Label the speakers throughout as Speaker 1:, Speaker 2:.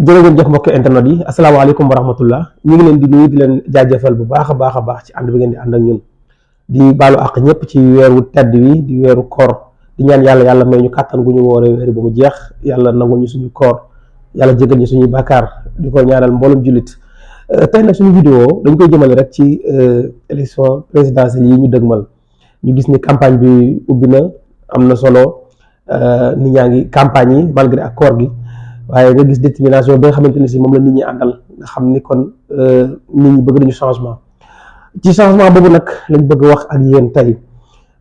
Speaker 1: jërëjëf jëf mbokk internet yi asalaamaaleykum wa rahmatullah ñu ngi leen di nuyu di leen jaajëfal bu baax a baax ci ànd bi ngeen di ànd ak ñun di baalu àq ñëpp ci weeru tedd wi di weeru koor di ñaan yàlla may ñu kàttan gu ñu wooree weer ba mu jeex yàlla nangul ñu suñu koor yàlla jégal ñu suñuy bàkkaar di ko ñaanal mboolum jullit tey nag suñu vidéo dañ koy jëmale rek ci élection présidentielle yi ñu dëgmal ñu gis ni campagne bi ubbi na am na solo nit ñaa ngi campagne yi malgré ak koor gi waaye nga gis détermination bi nga xamante ne si moom la nit ñi àndal nga xam ni kon nit ñi bëgg nañu changement ci changement boobu nag lañ bëgg wax ak yéen tey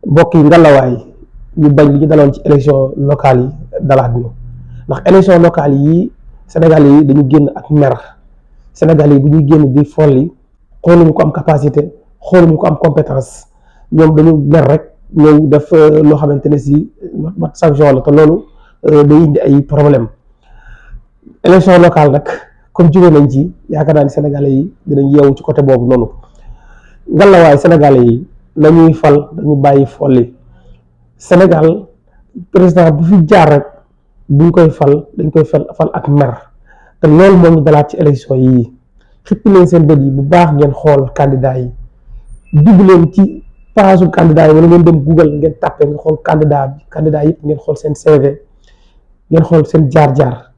Speaker 1: mbokk yi ngalawaay ñu bañ li ñu daloon ci élection locale yi dalaat ñu ndax élection locale yi Sénégal yi dañu génn ak mer Sénégal yi bu ñuy génn di folli xooluñu ko am capacité xooluñu ko am compétence ñoom dañu mer rek ñëw def loo xamante ne si mat sanction la te loolu day indi ay problème élection locale nag comme jóge nañ ci yaakaar naa ni sénégalais yi dinañ yeewu ci côté boobu noonu ngalawaay sénégalais yi nañuy fal dañu bàyyi folli Sénégal président bu fi jaar rek buñ koy fal dañ koy fal ak mer te loolu moo ñu dalaat ci élection yi xippi leen seen bët yi bu baax ngeen xool candidat yi dugg leen ci page candidat yi wala ngeen dem Google ngeen tàppe nga xool candidat yëpp ngeen xool seen CV ngeen xool seen jaar-jaar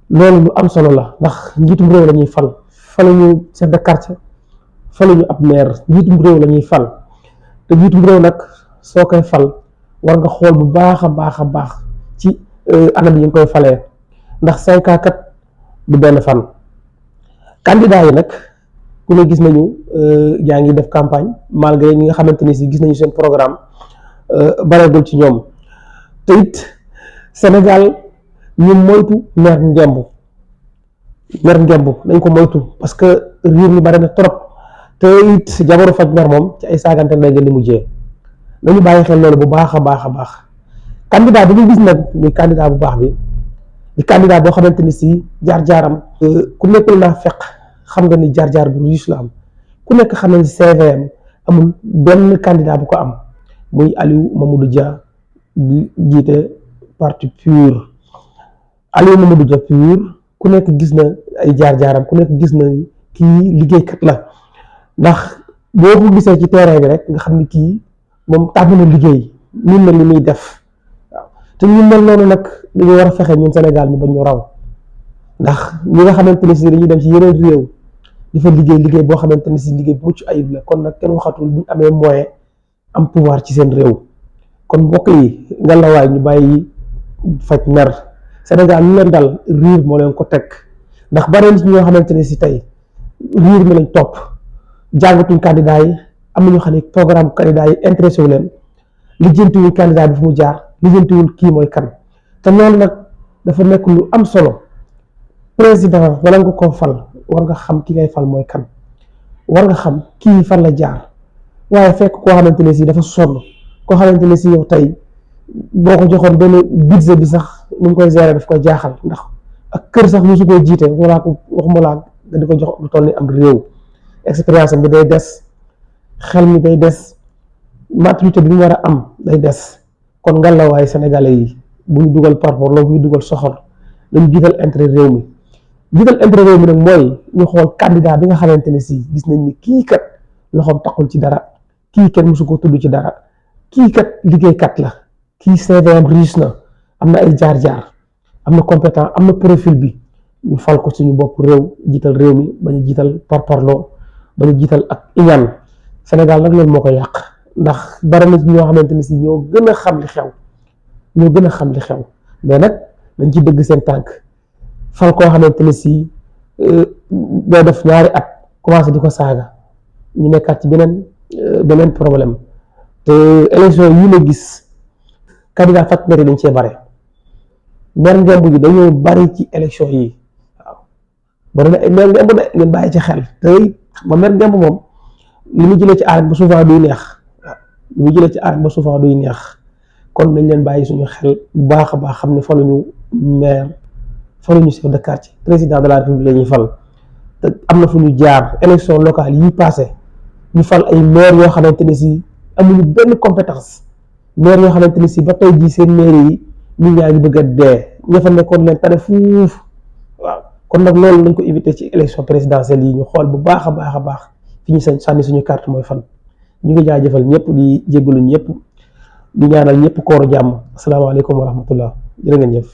Speaker 1: loolu lu am solo la ndax njiitum réew la ñuy fal faluñu chef de quartier faluñu ab maire njiitum réew la ñuy fal te njiitum réew nag soo koy fal war nga xool bu baax a baax ci anam yi nga koy falee ndax 5 ans kat du benn fan. candidat yi nag ku ne gis nañu yaa ngi def campagne malgré ñi nga xamante ni si gis nañu seen programme bareegul ci ñoom te it Sénégal ñu moytu mer ngemb dañ ko moytu parce que réew mi bari na trop te it jabaru faj mer moom ci ay saagante lay gën di mujjee nañu bàyyi xel loolu bu baax a baax candidat bi ñu gis nag muy candidat bu baax bi di candidat boo xamante ni si jaar-jaaram ku nekkul naa fekk xam nga ni jaar-jaar bu riche la am ku nekk xam na ni CVM amul benn candidat bu ko am muy Aliou Mamadou Dia di jiite parti PUR Aliou Mamadou Dia PUR ku nekk gis na ay jaar-jaaram ku nekk gis na kii liggéeykat la ndax boo ko gisee ci terrain bi rek nga xam ni kii moom tàmm na liggéey ñun na li muy def waaw te ñu mel noonu nag dañu war a fexe ñun Sénégal ñu bañ ñu raw ndax ñi nga xamante ne si dañuy dem ci yeneen réew di fa liggéey boo xamante ne si liggéey bu mucc ayib la kon nag kenn waxatul buñ amee moyen am pouvoir ci seen réew kon mbokk yi ngalawaay ñu bàyyi faj mer Sénégal ñu leen dal riir moo leen ko teg ndax bare nit ñoo xamante ne si tey riir mi lañ topp jàngatuñ candidat yi am na ñu xam ne programme candidat yi intéressé wu leen lijjantiwuñ candidat bi fu mu jaar lijjantiwul kii mooy kan te loolu nag dafa nekk lu am solo président wala nga ko fal war nga xam ki ngay fal mooy kan war nga xam kii fan la jaar waaye fekk koo xamante ne si dafa sonn koo xamante ne si yow tey boo ko joxoon benn budget bi sax nu mu koy gérer daf koy jaaxal ndax ak kër sax mosu koo jiite waxuma laa nga di ko jox lu toll ni am réew expérience bi day des xel mi day des maturité bi mu war a am day des kon ngalawaay sénégalais yi bu ñu dugal parpor loolu bu ñu dugal soxor dañu jiital intérêt réew mi nag mooy ñu xool candidat bi nga xamante ne si gis nañ ni kii kat loxoom taxul ci dara kii kat mosu ko tudd ci dara kii kat liggéeykat la kii CVM riche na am na ay jaar-jaar am na compétent am na profil bi ñu fal ko suñu bopp réew jiital réew mi bañu jiital parparloo bañu jiital ak iñaan Sénégal nag loolu moo ko yàq ndax bari na ci ñoo xamante ne si ñoo gën a xam li xew mais nag dañ ci dëgg seen tànk fal koo xamante ne si doo def ñaari at commencé di ko saaga ñu nekkaat ci beneen problème te élection yi ma gis candidat faj mer yi dañ cee bare mer ngemb yi dañoo bari ci élection yi waaw bari na mer ngemb de ngeen bàyyi ci xel te ma mer ngemb moom li mu jëlee ci arène ba souvent duy neex kon nañ leen bàyyi suñu xel bu baax a baax xam ne faluñu maire faluñu chef de quartier président de la république la ñuy fal te am na fu ñu jaar élection locale yi passé ñu fal ay maire yoo xamante ne si amuñu benn compétence maire yoo xamante ne si ba tey jii seen maire yi nit ñaa ngi bëgg a dee ña fa nekkoon leen tane fuuf waaw kon nag loolu lañ ko éviter ci élection présidentielle yi ñu xool bu baax a baax a baax fi ñu sànni suñu carte mooy fan ñu ngi jaajëfal ñëpp di jéggalu ñëpp di ñaanal ñëpp kooru jàmm asalaamaaleykum wa rahmatullah jërë ngeen jëf